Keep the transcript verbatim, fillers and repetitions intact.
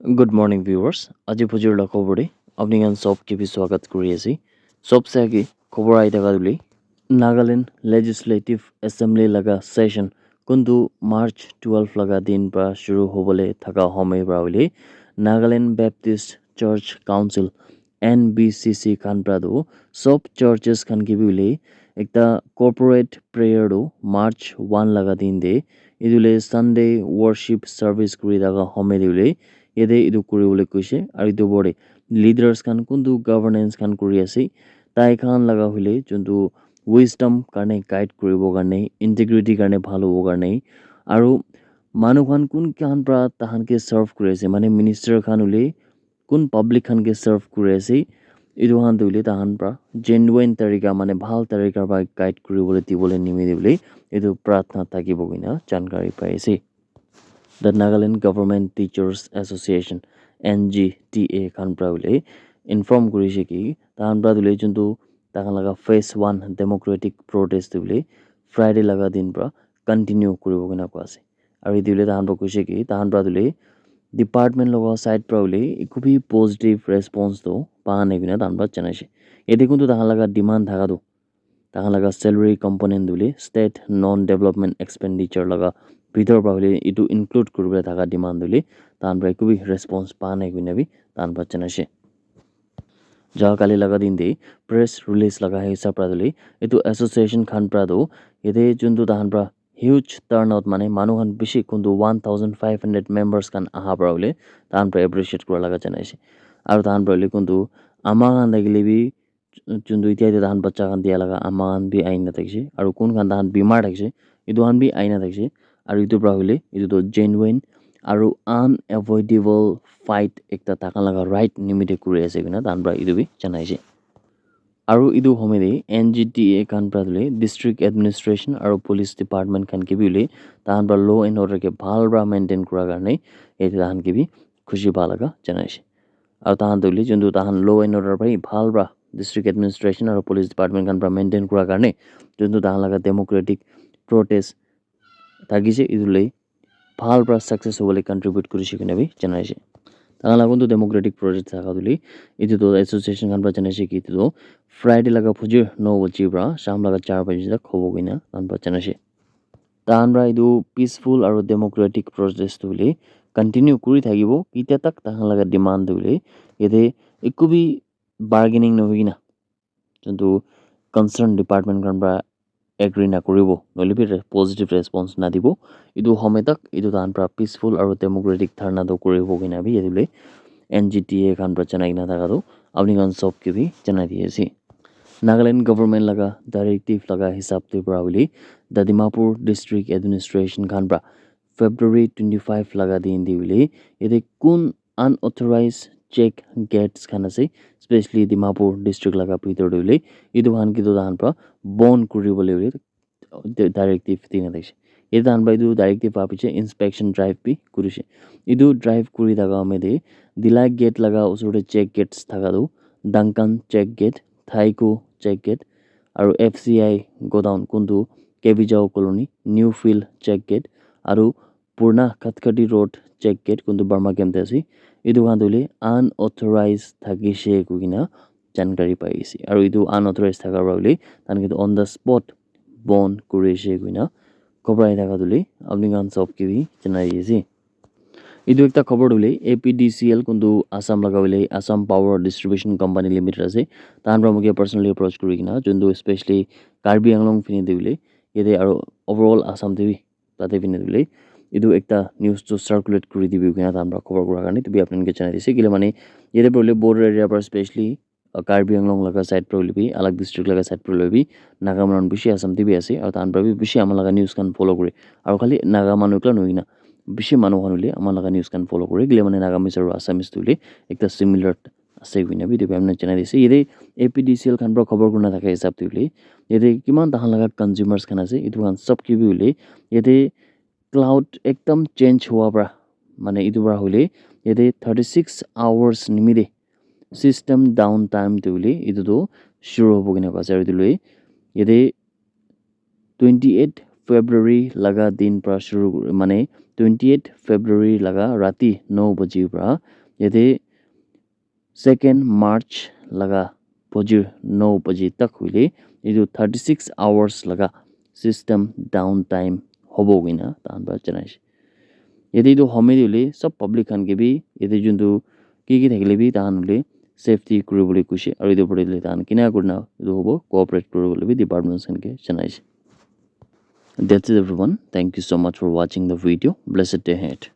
Good morning, viewers. Aji phujir la khobor de apni khan sob ke bi swagat kuri ase. Sob se age khobor ahi thaka dule Nagaland Legislative Assembly laga session kuntu March twelve laga din pra shuru hobole thaka homoi pra hoile Nagaland Baptist Church Council, N B C C, khan pra tu sob churches khan ke bi hoile ekta corporate prayer tu March one laga din de, etu le Sunday worship service kuri thaka homoi de hoile yate etu kuri bole koise. Aru etu opor de leaders khan kuntu governance khan kuri ase, tai khan laga hoile juntu wisdom karne guide kuri bo karne, integrity karne bhal hobo karne, aru manu khan kun khan pra tahan ke serve kuri ase, mane minister khan hoile kun public khan ke serve kuri ase, etu khan tu hoile tahan pra genuine tarika, mane bhal tarika pra guide kuri bole di bole nimite hoile etu pratna thakibo koina jankari pai ase. The Nagaland Government Teachers Association, N G T A, khan pra hoile inform kuri se ki tahan pra tu hoile juntu tahan laga phase one democratic protest tu hoile Friday laga din pra continue kuri bo koina koa ase. Aru etu hoile tahan pra koise ki tahan pra tu hoile department laga side pra hoile eku bi positive response tu pa nai koina tahan pra janai se. Yate kuntu tahan laga demand thaka tu tahan laga salary component tu hoile state non development expenditure laga bhitor pra hoile etu include kuri bole thaka demand tu hoile tahan pra eku bi response pa nai koina bi tahan pra janai se. Ja kali laga din de press release laga hisab pra tu hoile etu association khan pra tu yate juntu tahan pra huge turnout, mane manu khan bishi kuntu one thousand five hundred members khan aha pra hoile tahan pra appreciate kura laga janai ase. Aru tahan pra hoile kuntu ama khan thakile bi juntu itya itya tahan bacha khan dia laga ama khan bi aina thakishe, aru kun khan tahan bimar thakishe, etu khan bi aina thakishe. Aru etu pra hoile etu tu genuine aru unavoidable fight ekta tahan laga right nimite kuri ase koina tahan pra etu bi janai ase. Aru etu homoi de N G T A khan pra tu hoile district administration aru police department khan ke bi hoile tahan pra law and order ke bhal pra maintain kura karne yate tahan ke bi khushi pa laga janai ase. Aru tahan tu hoile juntu tahan law and order pra bhal pra district administration aru police department khan pra maintain kura karne juntu tahan laga democratic protest thakishe, etu le bhal pra success hobole contribute kurishe koina bi janai ase. Tahan laga kuntu democratic protest thaka tu hoile etu tu association khan pra janai ase ki etu tu Friday laga phujir no baji pra sham laga char baji tak hobo koina tahan pra janai ase. Tahan pra etu peaceful aru democratic protest tu hoile continue kuri thakibo, itya tak tahan laga demand tu hoile yate eku bi bargaining nohoi kena juntu concern department khan pra agree nakuribo, nohoile bi re-, positive response nadibo. Etu homoi tak etu tahan pra peaceful aru democratic dharna tu kuribo koina bi yate hoile N G T A khan pra janai kena thaka tu apni khan sob ke bi janai di ase. Nagaland government laga directive laga hisab te pra hoile the Dimapur district administration khan pra February twenty five laga din te hoile yate kun unauthorized check gates khan ase, specially Dimapur district laga bhitor te hoile etu khan ke tu tahan pra bon kuri bole hoile di-, directive dina thakishe. Yate tahan pra etu directive aha piche inspection drive bi kurishe. Etu drive kuri thaka homoi te Dila gate laga osor te check gates thaka tu Duncan check gate, Thaiko check gate, aru F C I godown kuntu Kevijao colony, New Field check gate, aru Purna Khatkhati Road check gate kuntu Burma camp te ase. Etu khan tu hoile unauthorized thakishe koikena jankari pai ase. Aru etu unauthorized thaka pra hoile tahan ke tu on the spot bon kuri ase koina khobor ahi thaka tu hoile apni khan sob ke bi janai di ase. Etu ekta khobor tu hoile A P D C L kuntu Assam laga hoile Assam Power Distribution Company Limited ase. Tahan pra moke personally approach kuri kena juntu specially Karbi Anglong phine te hoile yate aru overall Assam te bi tate phine hoile etu ekta news tu circulate kuri dibi koina tahan pra khobor kura karne etu bi apni khan ke janai di ase. Kile mane yate pra hoile border area pra specially uh, Karbi Anglong laga side pra hoile bi, alag district laga side pra hoile bi, Naga manu khan bishi Assam te bi ase, aru tahan pra bi bishi ama laga news khan follow kure. Aru khali Naga manu ekla nohoi kena, bishi manu khan hoile ama laga news khan follow kure. Kile mane Nagamese aru Assamese tu hoile ekta similar ase koina bi etu bi apni khan janai di ase. Yate A P D C L khan pra khobor kurina thaka hisab te hoile, yate kiman tahan laga consumers khan ase, etu khan sob ke bi hoile, yate cloud ekdam change hua pra, mane etu pra hoile, yate thirty six hours nimite system down time tu hoile etu tu shuru hobo koina koa ase. Aru etu loi yate twenty eight February laga din pra shuru kuri, mane twenty eight February laga rati no baji pra yate second March laga bajir no baji tak hoile etu thirty six hours laga system downtime hobo koina tahan para janai ase. Yate etu home de hoile sob public khan ke bi yate juntu ki ki thakile bi tahan hoile safety kuri bole koishe aru etu opor de hoile tahan kina kurina etu hobo cooperate kuri bole bi departments khan ke janai ase. That's it everyone. Thank you so much for watching the video. Blessed day ahead.